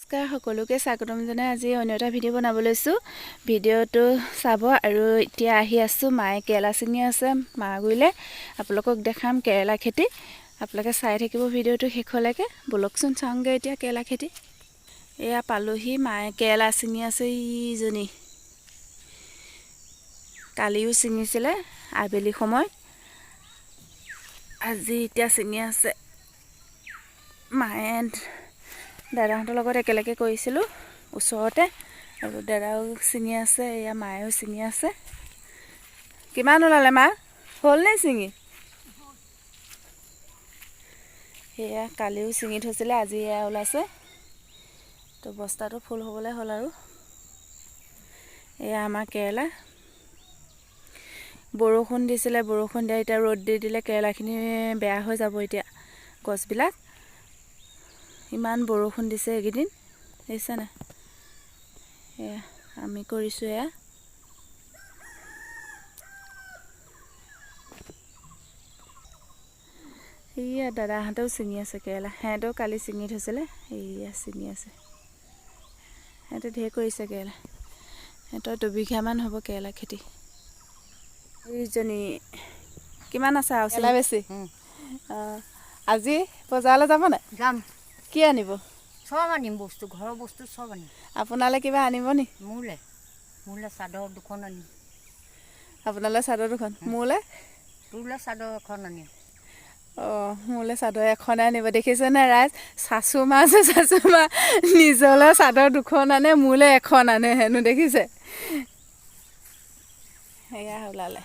নমস্কাৰ সকলোকে স্বাগতম জনাই আজি অন্য এটা ভিডিঅ' বনাব লৈছোঁ। ভিডিঅ'টো চাব। আৰু এতিয়া আহি আছোঁ, মায়ে কেৰেলা ছিঙি আছে মা গুৰিলে। আপোনালোকক দেখাম কেৰেলা খেতি, আপোনালোকে চাই থাকিব ভিডিঅ'টো শেষলৈকে। ব'লকচোন চাওঁগৈ এতিয়া কেৰেলা খেতি। এয়া পালোহি, মায়ে কেৰেলা ছিঙি আছে। ইজনী কালিও ছিঙিছিলে আবেলি সময়ত, আজি এতিয়া ছিঙি আছে। মায়ে দাদাহঁতৰ লগত একেলগে কৰিছিলোঁ ওচৰতে, আৰু দাদাও ছিঙি আছে, এয়া মায়েও ছিঙি আছে। কিমান ওলালে মা, হ'লনে ছিঙি? সেয়া কালিও ছিঙি থৈছিলে, আজি এয়া ওলাইছে। তো বস্তাটো ফুল হ'বলৈ হ'ল আৰু। এয়া আমাৰ কেৰেলা। বৰষুণ দিছিলে, বৰষুণ দিয়া এতিয়া ৰ'দ দি দিলে কেৰেলাখিনি বেয়া হৈ যাব এতিয়া গছবিলাক। ইমান বৰষুণ দিছে এইকেইদিন, দেখিছে নাই? এয়া আমি কৰিছোঁ। এয়া এইয়া দাদাহঁতেও ছিঙি আছে কেৰেলা, সিহঁতেও কালি ছিঙি থৈছিলে, এইয়া ছিঙি আছে। সিহঁতে ঢেৰ কৰিছে কেৰেলা, সিহঁতৰ 2 বিঘামান হ'ব কেৰেলা খেতি। এইজনী কিমান আছে আৰু কেৰেলা বেছি? অঁ, আজি বজাৰলৈ যাব নাই? যাম। কি আনিব? চব আনিম বস্তু, ঘৰৰ বস্তু চব আনিম। আপোনালৈ কিবা আনিব নি? মোলৈ চাদৰ দুখন আনিম। আপোনালৈ চাদৰ দুখন, মোলৈ? তোলৈ চাদৰ এখন আনিম। অঁ, মোলৈ চাদৰ এখনে আনিব। দেখিছেনে ৰাইজ, শাশু মা যে শাশু মা, নিজলৈ চাদৰ দুখন আনে, মোলৈ এখন আনে হেনো, দেখিছে? সেয়া ওলালে।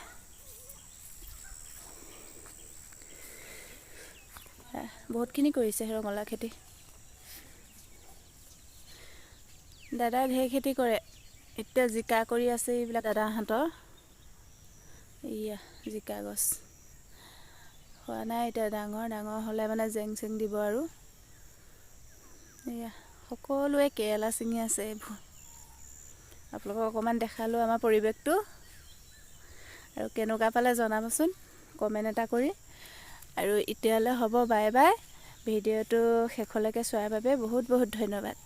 বহুতখিনি কৰিছে ৰঙালাও খেতি। দাদাই ঢেৰ খেতি কৰে। এতিয়া জিকা কৰি আছে এইবিলাক দাদাহঁতৰ। এইয়া জিকা গছ হোৱা নাই এতিয়া, ডাঙৰ ডাঙৰ হ'লে মানে জেং চেং দিব আৰু। এয়া সকলোৱে কেৰেলা ছিঙি আছে এইবোৰ। আপোনালোকক অকণমান দেখালোঁ আমাৰ পৰিৱেশটো, আৰু কেনেকুৱা পালে জনাবচোন কমেণ্ট এটা কৰি। আৰু এতিয়ালৈ হ'ব, বাই বাই। ভিডিঅ'টো শেষলৈকে চোৱাৰ বাবে বহুত বহুত ধন্যবাদ।